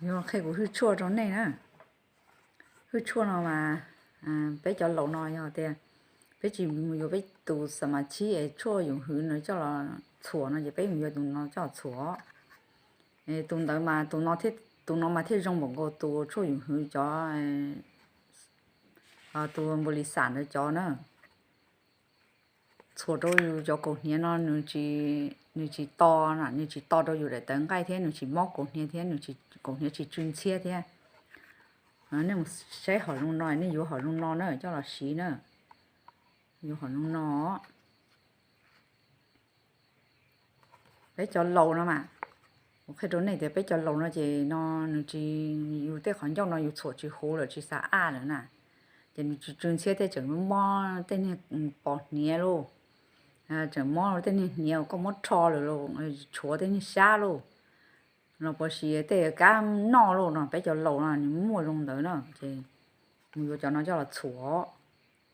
Yog qhia kuv hwj tshuaj rau nej na. Hwj tshuaj no mas peb cov laus no yog tias peb tsis mus yuav peb tus xa mas chib es tshuaj yus hwv no coj los txhuam no ces peb mus yuav tus no coj los txhuam. Tus ntawd mas tus no mas thiaj zoo npaum nkaus tus tshuaj yus hwv cov, tus npau lis xam ntawd cov na. Txhuam rau yus cov kaus hniav no nws tsis to, nws tsis to rau yus daim tawv nqaij thiab nws tsis mob kaus hniav thiab, kaus hniav tsis tsw ntxhiab thiab. Nej mus saib hom zoo no, nej yuav hom zoo no na coj los siv na. Yuav hom zoo no. Peb cov laus no mas, kuv qhia rau nej tias peb cov laus no ces no nws tsis, yus tej qhov ncauj no yus txhuam tsis huv lawm tsis xav aj lawm na, ces nws tsis tsw ntxhiab thiab tseem mob tej niag pos hniav lauj, tseem mob tej niag hniav koj muab rho lawm lauj, tshuav tej niag xyab lauj, los puas sis tej kab noj lauj no, peb cov laus no nws muaj zoo ntawd na ces mus yuav cov no coj los txhuam,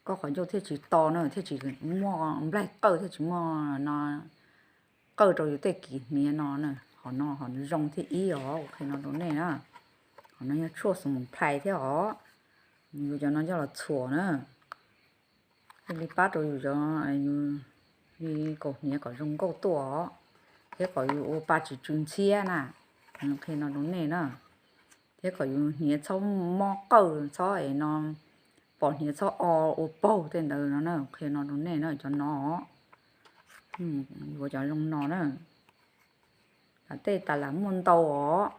koj qhov ncauj thiaj tsis to na, thiaj tsis muaj nplaig qawj, thiaj tsis muaj no qawj rau yus tej kis hniav no na. Hom no hom zoo thiab ib os, kuv qhia no rau nej na. Hom no yog tshuaj xoo mus plhais thiab os. Mus yuav cov no coj los txhuam na, thiaj li pab rau yus cov, yus li kaus hniav kom zoo nkauj tuaj os, thiab kom yus ua pa tsis tsw ntxhiab na. Qhia no rau nej na, thiab kom yus hniav txhob mob qawj, txhob es no pos hniav txhob o ua paug tej ntawd no na. Qhia no rau nej na, cov no yuav cov zoo no na. Tej tas lam muaj ntau os.